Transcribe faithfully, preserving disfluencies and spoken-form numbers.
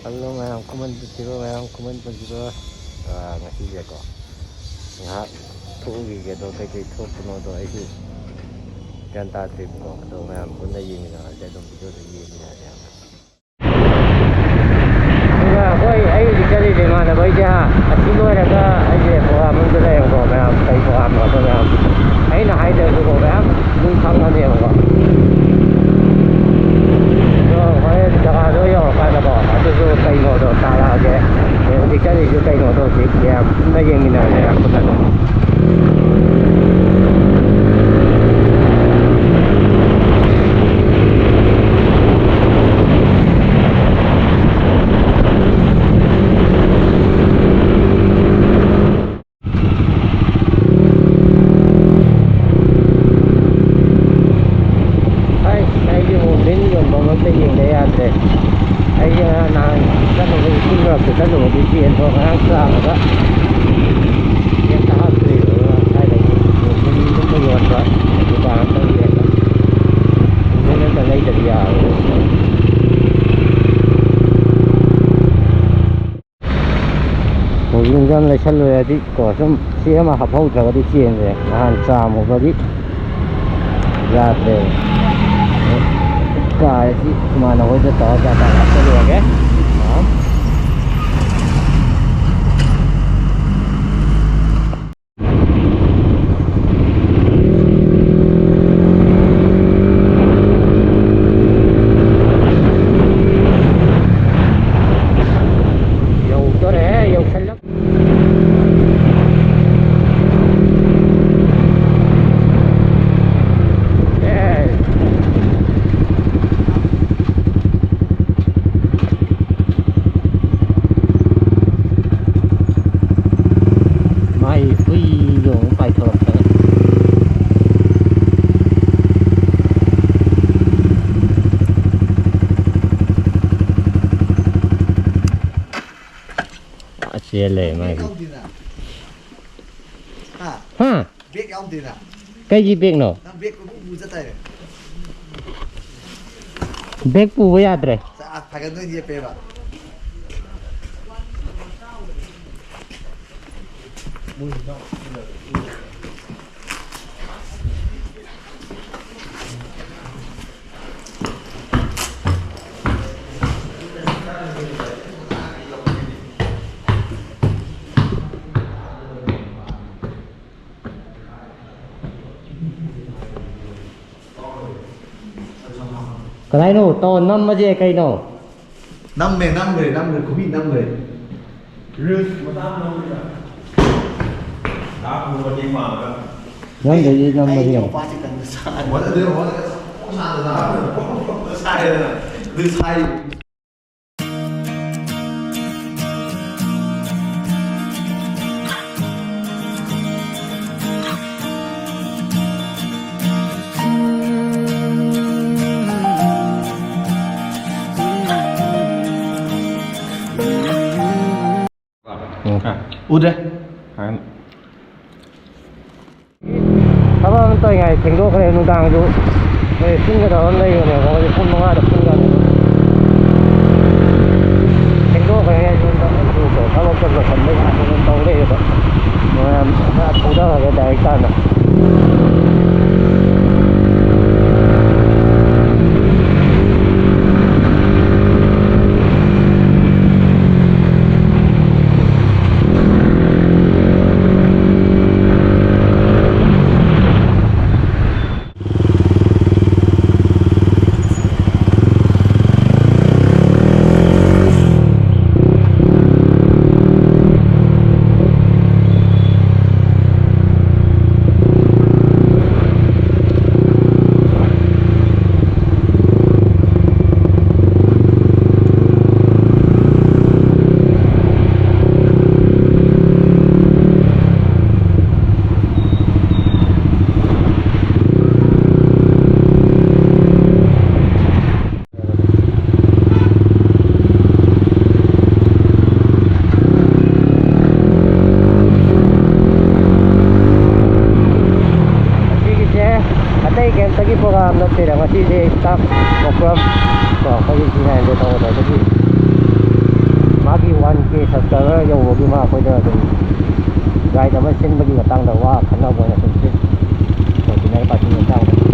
Hello ꯃꯌꯥꯝ, ꯈꯨꯃꯟ ꯄꯨꯟꯁꯤꯕ ꯃꯌꯥꯝ, ꯈꯨꯃꯟ ꯄꯨꯟꯁꯤꯕ꯫ ꯑꯥ, ꯉꯁꯤꯁꯦꯀꯣ ꯉꯥꯏꯍꯥꯛ ꯊꯣꯛꯎꯈꯤꯒꯦ꯫ ꯑꯗꯣ ꯀꯩꯀꯩ ꯊꯣꯛꯄꯅꯣꯗꯣ ꯑꯩꯁꯨ ꯒ꯭ꯌꯥꯟ ꯇꯥꯗ꯭ꯔꯤꯕꯀꯣ꯫ ꯑꯗꯣ ꯃꯌꯥꯝ ꯄꯨꯟꯅ ꯌꯦꯡꯃꯤꯟꯅꯔꯁꯦ, ꯑꯗꯨꯝ ꯚꯤꯗꯤꯑꯣꯗ ꯌꯦꯡꯃꯤꯟꯅꯔꯁꯦ ꯍꯥꯏꯕ꯫ ꯑꯗꯨꯒ ꯑꯩꯈꯣꯏ ꯑꯩ ꯍꯧꯖꯤꯛ ꯆꯠꯂꯤꯁꯦ ꯏꯃꯥꯟꯅꯕ ꯑꯩꯁꯦ ꯑꯁꯤ ꯂꯣꯏꯔꯒ ꯑꯩꯁꯦ ꯄ꯭ꯔꯣꯒ꯭ꯔꯥꯝ ꯑꯃꯁꯨ ꯂꯩꯌꯦꯕꯀꯣ ꯃꯌꯥꯝ꯫ ꯀꯩ ꯄ꯭ꯔꯣꯒ꯭ꯔꯥꯝꯅꯣ ꯑꯗꯣ ꯃꯌꯥꯝ ꯑꯩꯅ ꯍꯥꯏꯗ꯭ꯔꯁꯨꯀꯣ ꯃꯌꯥꯝ ꯑꯗꯨꯝ ꯈꯪꯉꯅꯦꯕꯀꯣ꯫ ꯑꯗꯣ ꯍꯣꯔꯦꯟ ꯖꯒꯥꯗꯣ ꯌꯧꯔꯀꯥꯟꯗꯀꯣ ꯑꯗꯨꯁꯨ ꯀꯩꯅꯣꯗꯣ ꯇꯥꯔꯛꯑꯒꯦ꯫ ꯑꯗꯩ ꯍꯧꯖꯤꯛ ꯆꯠꯂꯤꯁꯨ ꯀꯩꯅꯣꯗꯣ ꯍꯧꯖꯤꯛ ꯃꯌꯥꯝ ꯄꯨꯟꯅ ꯌꯦꯡꯃꯤꯟꯅꯔꯁꯦ ꯃꯌꯥꯝ ꯄꯨꯟꯅ꯫ ꯑꯩꯁ, ꯑꯩꯒꯤ ꯃꯣꯕꯤꯜ ꯌꯣꯟꯐꯝ ꯑꯝꯇ ꯌꯦꯡꯗ ꯌꯥꯗ꯭ꯔꯦ꯫ ꯑꯩꯁꯦ ꯉꯔꯥꯡ ꯅꯍꯥꯟ ꯆꯠꯂꯨꯕ, ꯏꯁꯤꯡ ꯃꯔꯛꯇ ꯆꯠꯂꯨꯕꯗꯨ ꯆꯦꯟꯕ ꯉꯔꯥꯡ ꯆꯥꯕꯗ ꯀꯩꯝꯇ ꯍꯥꯞꯇ꯭ꯔꯦꯕ꯫ ꯀꯥꯏꯗꯒꯤ ꯃꯣꯕꯤꯜꯒꯨꯝꯕ ꯌꯣꯟꯕ ꯗꯨꯀꯥꯟ ꯑꯝꯇ ꯌꯦꯡꯉ ꯃꯣꯕꯤꯜ ꯑꯝꯇ ꯂꯩꯗꯗꯤ ꯌꯥꯔꯣꯏ꯫ ꯃꯣꯕꯤꯜꯁꯦ ꯑꯃ ꯂꯩꯁꯜꯂꯨꯔꯗꯤ ꯀꯣ, ꯁꯨꯝ ꯁꯤ ꯑꯃ ꯍꯥꯞꯍꯧꯗ꯭ꯔꯒꯗꯤ ꯆꯦꯟꯁꯦ ꯅꯍꯥꯟ ꯆꯥꯝꯃꯨꯕꯒꯤ ꯌꯥꯗ꯭ꯔꯦ꯫ ꯀꯥꯔꯁꯤ ꯏꯃꯥꯟꯅꯕ ꯍꯣꯏꯗ ꯇꯧꯔꯒ ꯀꯌꯥ ꯀꯌꯥ ꯍꯥꯞꯆꯜꯂꯨꯔꯒꯦ꯫ ꯌꯧꯗꯣꯔꯦ, ꯌꯧꯁꯜꯂꯛ-, ꯑꯦ꯫ ꯃꯥꯏ ꯍꯨꯏꯗꯣ ꯑꯃꯨꯛ ꯄꯥꯏꯊꯣꯔꯛꯇꯅ꯫ ꯑꯥ, ꯆꯦꯜꯂꯦ ꯃꯥꯏ ꯍꯨꯏ꯫ ꯍꯥ? ꯍꯥ? ꯕꯦꯛ ꯌꯥꯎꯗꯦꯅ? ꯀꯩꯒꯤ ꯕꯦꯛꯅꯣ? ꯅꯪ ꯕꯦꯛ ꯄꯨ ꯄꯨ ꯆꯠꯇꯥꯏꯅꯦ꯫ ꯕꯦꯛ ꯄꯨꯕ ꯌꯥꯗ꯭ꯔꯦ꯫ ꯆꯥ ꯐꯥꯏꯒꯟꯗ ꯑꯣꯏꯅ ꯌꯦꯞꯄꯦꯕ꯫ ꯀꯗꯥꯏꯅꯣ? ꯇꯧ, ꯅꯝꯃꯁꯦ ꯀꯩꯅꯣ? ꯅꯝꯃꯦ, ꯅꯝꯈ꯭ꯔꯦ, ꯅꯝꯈ꯭ꯔꯦ, ꯈꯨꯕꯤ ꯅꯝꯈ꯭ꯔꯦ꯫ Reels ꯃꯆꯥ ꯑꯃ ꯅꯝꯈ꯭ꯔꯦ꯫ ꯂꯥꯛ ꯀꯨꯟ ꯃꯇꯦꯡ ꯄꯥꯡꯉꯒ꯫ ꯅꯝꯗ꯭ꯔꯗꯤ ꯅꯝꯃꯁꯦ ꯑꯩ ꯀꯩꯅꯣ? ꯅꯨꯄꯥꯁꯤ ꯀꯟꯕ ꯁꯥꯔꯦ꯫ ꯋꯥꯖꯗꯦ, ꯋꯥꯖꯗꯦ꯫ ꯁꯥꯔꯦꯗꯅ꯫ ꯑꯗꯨ ꯁꯥꯏ꯫ ꯎꯝ꯫ ꯎꯗ꯭ꯔꯦ꯫ ꯊꯕꯛ ꯑꯃ ꯇꯧꯔꯤꯉꯩ ꯊꯦꯡꯗꯣꯛꯈ꯭ꯔꯦ꯫ ꯅꯨꯡꯗꯥꯡꯁꯨ ꯑꯩꯈꯣꯏ ꯄꯨꯟꯒꯗꯕ ꯑꯃ ꯂꯩꯕꯅꯦꯕ꯫ ꯍꯧꯖꯤꯛ ꯄꯨꯡ ꯃꯉꯥꯗ ꯄꯨꯟꯒꯅꯤ꯫ ꯊꯦꯡꯗꯣꯛꯈ꯭ꯔꯦ꯫ ꯌꯨꯝꯗ ꯑꯩꯁꯨ ꯊꯕꯛ ꯆꯠꯄ ꯁꯟꯕ ꯌꯥꯗꯅ ꯇꯧ ꯂꯩꯌꯦꯕ꯫ ꯃꯌꯥꯝ ꯈꯔ ꯊꯧꯗꯔꯒ ꯗꯥꯏꯔꯦꯛ ꯇꯥꯅ꯫ ꯑꯁꯤꯒꯤꯁꯦ ꯑꯇꯩ ꯀꯩꯝꯇꯒꯤ program ꯅꯠꯇꯦꯗ꯫ ꯉꯁꯤꯁꯦ staff program ꯀꯣ, ꯑꯩꯈꯣꯏꯒꯤ G nine ꯗ ꯇꯧꯕꯗ ꯑꯗꯨꯒꯤ ꯃꯥꯒꯤ one K subscriber ꯌꯧꯕꯒꯤ ꯃꯥ ꯑꯩꯈꯣꯏꯗ ꯑꯗꯨꯝ ꯔꯥꯏꯗ ꯑꯃ ꯁꯤꯟꯕꯒꯤ ꯃꯇꯥꯡꯗ ꯋꯥ ꯈꯟꯅꯕ ꯑꯣꯏꯅ ꯁꯨꯝ ꯁꯤ ꯐꯣꯔꯆꯨꯅꯔ ꯄꯥꯔꯇꯤꯒꯤ ꯃꯇꯥꯡꯗ